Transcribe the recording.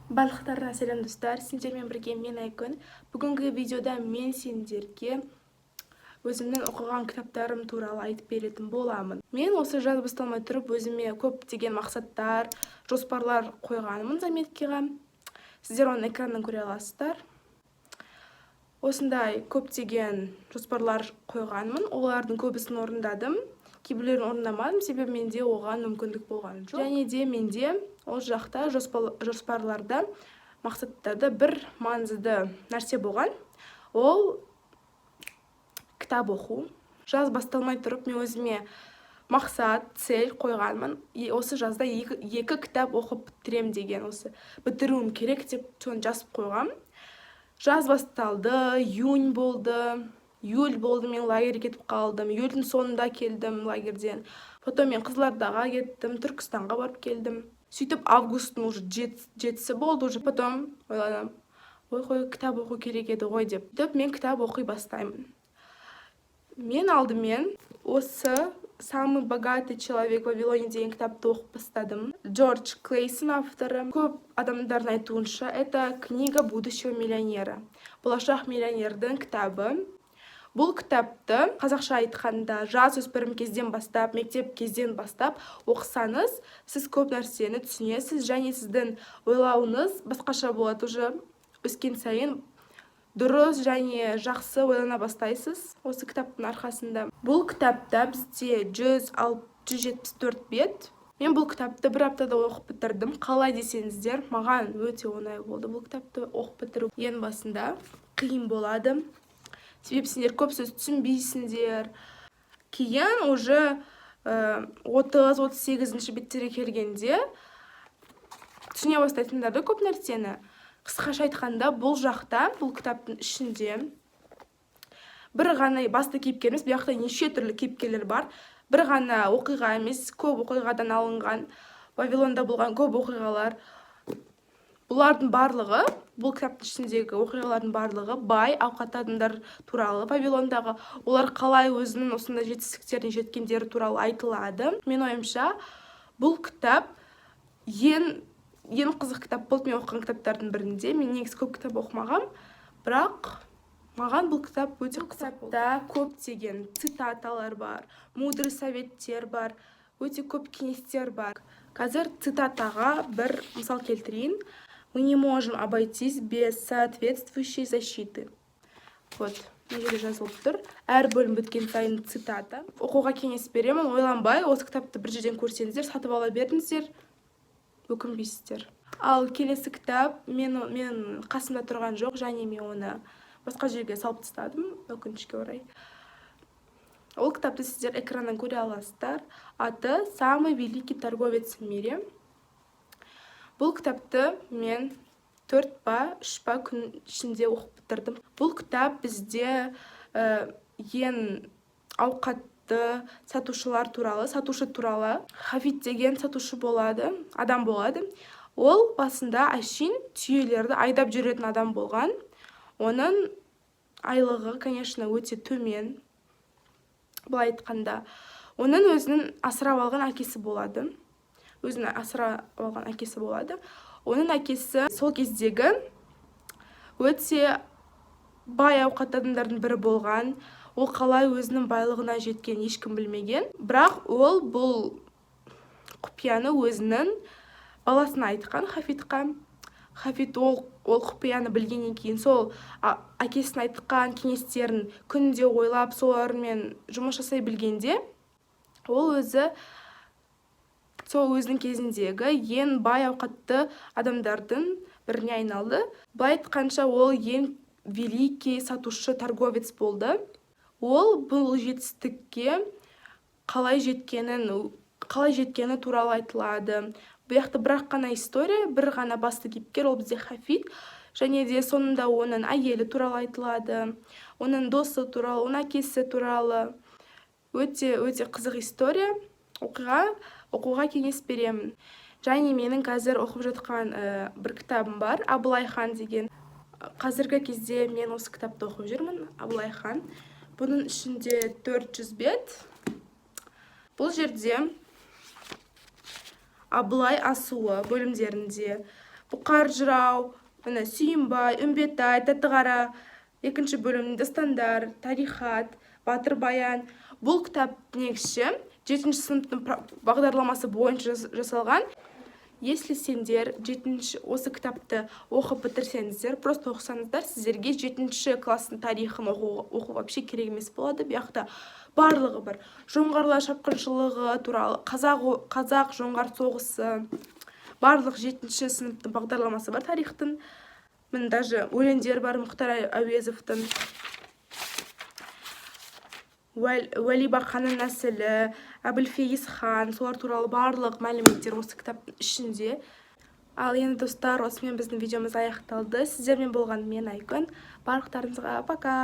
Барлықтарына сәлем, достар! Сендермен бірге мен, Айкүн. Бүгінгі видеода мен сендерге өзімнің оқыған кітаптарым туралы айтып беретін боламын. Мен осы жаз басталмай тұрып өзіме көптеген мақсаттар, жоспарлар қойғанмын заметкаға. Сіздер оны экраннан көре аласыздар. Осындай көптеген жоспарлар қойғанмын. Олардың көбісін орындадым, кейбіреулерін орындамадым, себебі менде оған мүмкіндік болған жоқ. Және де менде ол жақта жоспарларда, мақсаттарда бір маңызды нәрсе болған, ол кітап оқу. Жаз басталмай тұрып мен өзіме мақсат, цель қойғанмын и осы жазда екі кітап оқып бітірем деген, осы бітіруім керек деп соны жазып қойғанмын. Жаз басталды, июнь болды, июль болды, мен лагерьге кетіп қалдым. Июльдің соңында келдім лагерьден. Потом мен Қызылордаға кеттім, Түркістанға барып келдім. Сөйтіп августтың уже 7-сі болды уже. Потом ойладым: «Ой, қой, кітап оқу керек еді ғой», – деп. Сөйтіп мен кітап оқи бастаймын. Мен алдымен осы «Самый богатый человек в Вавилоне» деген кітапты оқып бастадым. Джордж Клейсон авторы. Көп адамдардың айтуынша, это книга будущего миллионера, болашақ миллионердің кітабы. Бұл кітапты, қазақша айтқанда, жасөспірім кезден бастап, мектеп кезден бастап оқысаңыз, сіз көп нәрсені түсінесіз және сіздің ойлауыңыз басқаша болады. Уже өскен сайын дұрыс және жақсы ойлана бастайсыз осы кітаптың арқасында. Бұл кітапта бізде 174 бет. Мен бұл кітапты бір аптада оқып бітірдім. Қалай десеңіздер, маған өте оңай болды бұл кітапты оқып бітіру. Ең басында қиын болады, себебі сендер көп сөз түсінбейсіңдер. Кейін уже 30-38-ші беттерге келгенде түсіне бастайтындар да көп нәрсені. Қысқаша айтқанда, бұл жақта, бұл кітаптың ішінде бір ғана басты кейіпкер емес, бұл жақта неше түрлі кейіпкерлер бар. Бір ғана оқиға емес, көп оқиғадан алынған, Вавилонда болған көп оқиғалар. Бұлардың барлығы, бұл кітаптың ішіндегі оқиғалардың барлығы бай, ауқатты адамдар туралы, Вавилондағы олар қалай өзінің осындай жетістіктеріне жеткендері туралы айтылады. Менің ойымша, бұл кітап ең ең қызық кітап болды мен оқыған кітаптардың бірінде. Мен негізі көп кітап оқымағанмын, бірақ маған бұл кітап өте қызық болды. Көптеген цитаталар бар, мудрый советтер бар, өте көп кеңестер бар. Қазір цитатаға бір мысал келтірейін: «Мы не можем обойтись без соответствующей защиты». Вот мына жерде жазылып тұр. Әр бөлім біткен сайын цитата. Оқуға кеңес беремін. Ойланбай осы кітапты бір жерден көрсеңіздер, сатып ала беріңіздер, өкінбейсіздер. Ал келесі кітап мен қасымда тұрған жоқ және мен оны басқа жерге салып тастадым, өкінішке орай. Ол кітапты сіздер экраннан көре аласыздар. Аты «Самый великий торговец в мире». Бұл кітапты мен 4 па, 3 па күн ішінде оқып бітірдім. Бұл кітап бізде ең ауқатты сатушылар туралы, сатушы туралы. Хафид деген сатушы болады, адам болады. Ол басында әшейін түйелерді айдап жүретін адам болған. Оның айлығы, конечно, өте төмен. Былай айтқанда, оның өзінің асырап алған әкесі болады, өзін асырап алған әкесі болады. Оның әкесі сол кездегі өте бай, ауқатты адамдардың бірі болған. Ол қалай өзінің байлығына жеткенін ешкім білмеген, бірақ ол бұл құпияны өзінің баласына айтқан, Хафидқа. Хафид ол құпияны білгеннен кейін сол әкесінің айтқан кеңестерін күнде ойлап, солармен жұмыс жасай білгенде, ол өзі сол өзінің кезіндегі ең бай, ауқатты адамдардың біріне айналды. Былай айтқанша, ол ең великий сатушы, торговец болды. Ол бұл жетістікке қалай жеткені туралы айтылады. Бұл жақта бір ақ қана история, бір ғана басты кейіпкер, ол бізде Хафид. Және де соңында оның әйелі туралы айтылады, оның досы туралы, оның әкесі туралы. Өте өте қызық история, оқиға. Оқуға кеңес беремін. Және менің қазір оқып жатқан бір кітабым бар, «Абылай хан» деген. Қазіргі кезде мен осы кітапты оқып жүрмін, «Абылай хан». Бұның ішінде 400 бет. Бұл жерде Абылай асуы бөлімдерінде Бұқар жырау, міне, Сүйінбай, Үмбетай, Тәтіқара. Екінші бөлімінде дастандар, тарихат, Батыр Баян. Бұл кітап негізі жетінші сыныптың бағдарламасы бойынша жасалған. Если сендер жетінші осы кітапты оқып бітірсеңіздер, просто оқысаңыздар, сіздерге жетінші класстың тарихын оқу вообще керек емес болады. Бұл жақта барлығы бар: жоңғарлар шапқыншылығы туралы, қазақ жоңғар соғысы, барлық жетінші сыныптың бағдарламасы бар тарихтың. Міне, даже өлеңдер бар Мұхтар Әуезовтің, Уәли Бақаның нәсілі, Әбілфейіз хан, солар туралы барлық мәліметтер осы кітаптың ішінде. Ал енді, достар, осымен біздің видеомыз аяқталды. Сіздермен болған мен, Айкүн. Барлықтарыңызға пока!